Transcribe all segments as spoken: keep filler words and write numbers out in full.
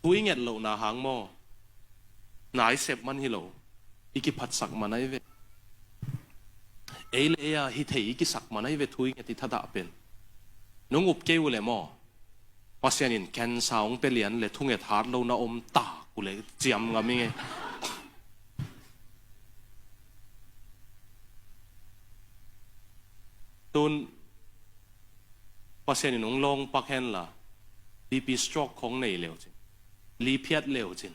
Thu i nget lohna hang maw, na i sep man hi lo, i kiphatsak man ahi ve. Ei le ei a hi thei i kisak man ahi ve, thu i nget i thadah pen. Nong up kei uh le maw, Pasian in cancer hong pia lian le thunget hat lo na om tak uh le ciam ngam i ngei. Tun Pasian in hong lawng pak hen la, B P stroke khong nei leu cin, li phiat leu cin,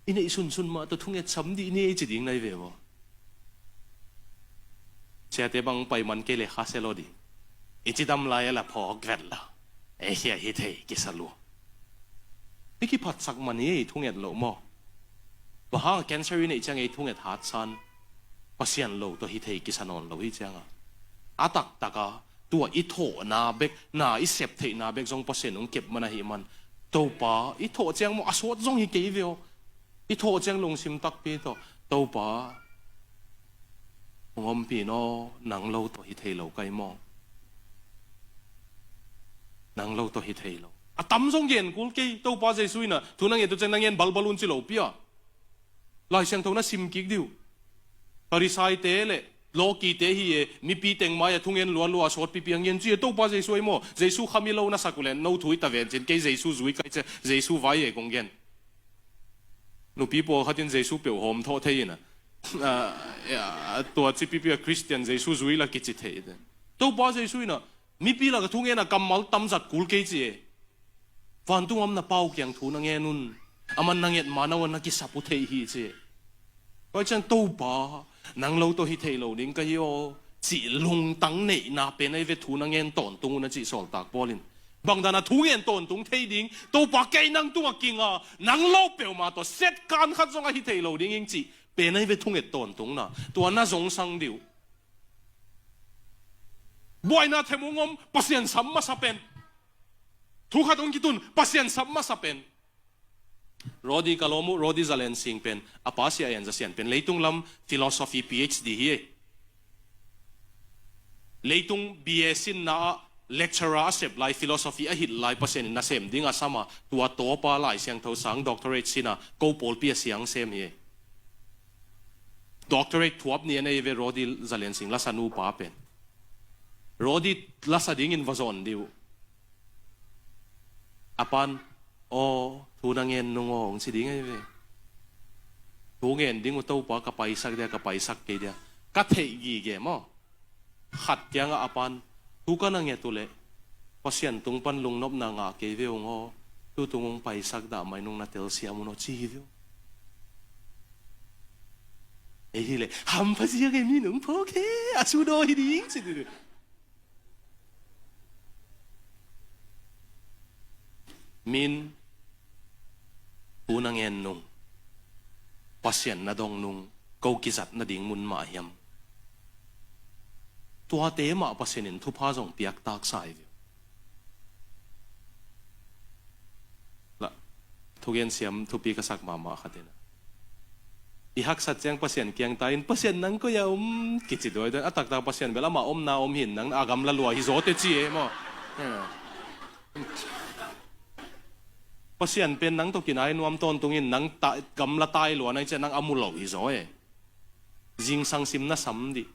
i neih sunsun mah tawh thunget sam dih ni ei ci ding nai ve maw? Siate bang pai man kei le kha se lo ding. I cidam lai a la phawk vet lo. Ei hia hi thei kisa lua. I kiphatsak man hi ei thunget loh maw? Bang hang cancer i neih ciang ei thunget hatsan, Pasian lo tawh hi thei kisa nawn lo hi cianga, a taktaka tua i thawhna bek, na i sep theihna bek zong Pasian hong kep man ahi man. Topa, i thawh ciang maw a sawt zong hi kei ve aw. I thawh ciang lungsim takpi tawh, Topa, hong ompih in aw, nang lo tawh hi thei lo kai maw? Nang lo tawh hi thei lo. A tam zong gen kul kei, Topa Jesu in ah, thu na nget uh ciang na ngen balbal un ci lo pia. Lai Siangtho na sim kik dih uh. Farisaite le lawkite hi e, mipi teng mai-ah thungen lualua sawtpipi a ngen ci e, Topa Jesu ei maw? Jesu khami lo na sak uh le, no thu i ta ven cin, kei Jesu zui kai cia, Jesu vai e kong gen. Nupi pawlkhat in Jesu peuh hawm thawh thei in ah, ah, tua cipipi a Christian Jesu zui la kici thei. Topa Jesu in ah, mipi lakah thungen a kammal tamzat kul kei ci e. Vantung a om na Pa uh kiang thu na ngen un. Aman na nget ma na uh a na kisap uh thei hi ci e. Tua ciang Topa, nang lo tawh hi thei lo ding ka hi aw, cih lungtang neihna pen ahi ve thu na ngen tawntung un a cih sawltak Paul in. Bangdan a thu ngen tawntung thei ding, Topa kei nang tungah kinga, nang lo peuhmah tawh set kan khat zong a hi thei lo ding ing cih pen ahi ve thunget tawntungna. Tua na zongsang dih uh. Buaina themung om, Pasian sam masa pen. Thu khat hong kitun, Pasian sam masa pen. Rodi ka lawm uh, Rodi Zalen Sing pen, a pa Sia En Za Sian pen, leitung lam philosophy P H D hi e. Leitung B A sinna ah lecturer a sep lai, philosophy a hilh lai, Pasian in nasem ding a sama, tua tawpa Lai Siangtho sang doctorate sina, ko pawlpi a siang sem hi e. Doctorate thuap ni a nei ve Rodi Zalen Sing lasa nupa pen. Rodi lasa dingin va zawn dih uh. A pan, aw, thu na ngen nung aw, hong ci ding ahi ve. Thu ngen ding uh Topa ka paisak dia, ka paisak kei dia. Ka theih gige maw? Khat kiangah a pan, thu ka na nget uh leh Pasian tung pan lungnopna ngah kei ve ung aw, tutung hong paisak dah mai nung na telsiam un aw ci hi ve aw. Ei hi leh, hampha ziang ei mi nung phawk he, a sudaw hi ding ci dih. Min, thu na ngen nung, Pasian na dong nung, ko kizat nading mun mah hiam? Tuate mah Pasian in thupha zong piak taksa hi ve. La, thugen siam thupi ka sak mahmah khat in ah, i haksat ciang Pasian kiang ta in, Pasian nang koi a om kici duai duai. A taktak Pasian bel amah omna om hin, nang a gamla lua hi zaw teh ci e maw? Pasian pen nang tawh kinai nuam tawntung in, nang ta, gamla tai lua nai ciah nang a mu lo hi zaw e. Zingsang sim na sam dih.